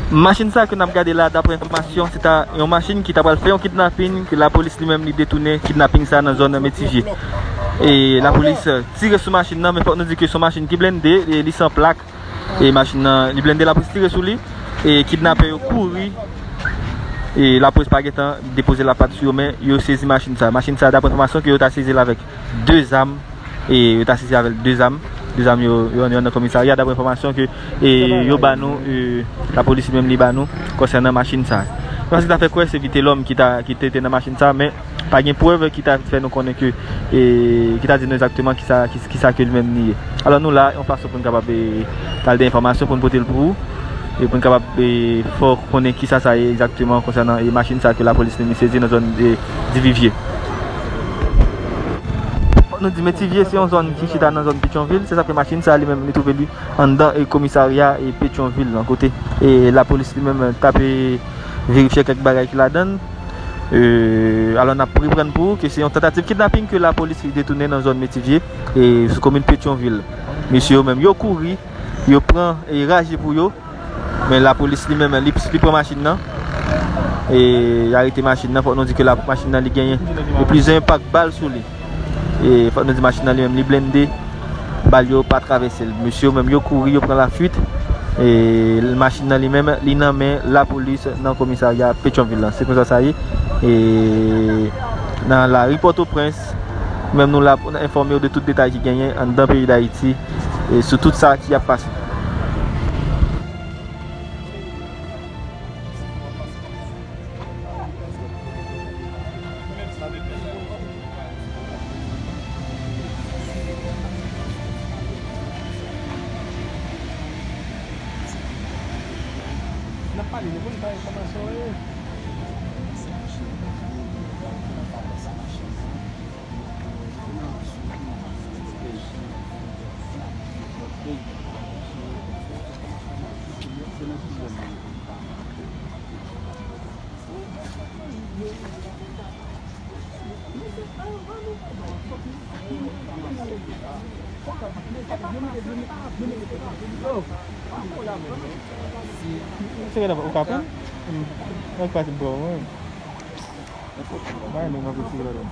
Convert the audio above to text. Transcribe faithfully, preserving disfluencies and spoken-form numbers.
Machin sa ke n ap gade la, daprè enfòmasyon, se ta yon machin ki ta pral fè yon kidnapin, ke lapolis li menm li detounen kidnapin sa nan zòn Metivye. E lapolis, eh, tire sou machin nan, men fòk nou di ke se yon machin ki blende, e li san plak. E machin nan, li blende, lapolis tire sou li. E kidnapè yo kouri. E lapolis pa gentan depoze lapat sou yo, men yo sezi machin sa. Machin sa, daprè enfòmasyon, ke yo ta sezi l avèk de zam. E yo ta sezi avèk de zam. De zam yo, yo, yo nan komisarya, daprè enfòmasyon ke, e, yo ba nou, e, lapolis li menm li ba nou konsènan machin sa. Paske ta fè kwè se Vitelhomme ki ta, ki te, te nan machin sa, men pa gen prèv ki ta fè nou konnen ke, e, ki ta di nou egzakteman kisa, ki, kisa ke li menm li ye. Alò nou la, yon fason pou n kapab, e, t al de enfòmasyon pou n pote l pou ou, e pou n kapab, e, fè w konnen kisa sa ye egzakteman konsènan, e, machin sa ke lapolis li menm li sezi nan zòn, e, Divivye. Fòk nou di Metivye se yon zòn ki chita nan zòn Petyonvil, se sa fè machin sa li menm li twouve li anndan, e, komisarya, e, Petyonvil lan, kote, e, lapolis li menm t ap verifye kèk bagay ki ladan l. E, alò n ap reprann pou ou ke se yon tantativ kidnaping ke lapolis li detounen nan zòn Metivye, e, sou komin Petyonvil. Mesye yo menm yo kouri, yo pran, e, raje pou yo. Men lapolis li menm, li, li pran machin nan. E, y arete machin nan. Fòk nou di ke la, machin nan li genyen plizyè enpak bal sou li. E fòk nou di machin nan li menm, li blende. Bal yo pa travèse l. Mesye yo menm, yo kouri, yo pran lafuit. E machin nan li menm, li nan men lapolis nan komisarya Petyonvil lan. Se konsa sa ye. E nan lari Pòtoprens, menm nou la pou n enfòme w de tout detay ki genyen anndan peyi Dayiti, e sou tout sa ki ap pase. N ap pale, nou konn pa enfòmasyon yo. Se gade ou ka pran? Mwen pati bò mwen. Bay nou mwen piti lòt.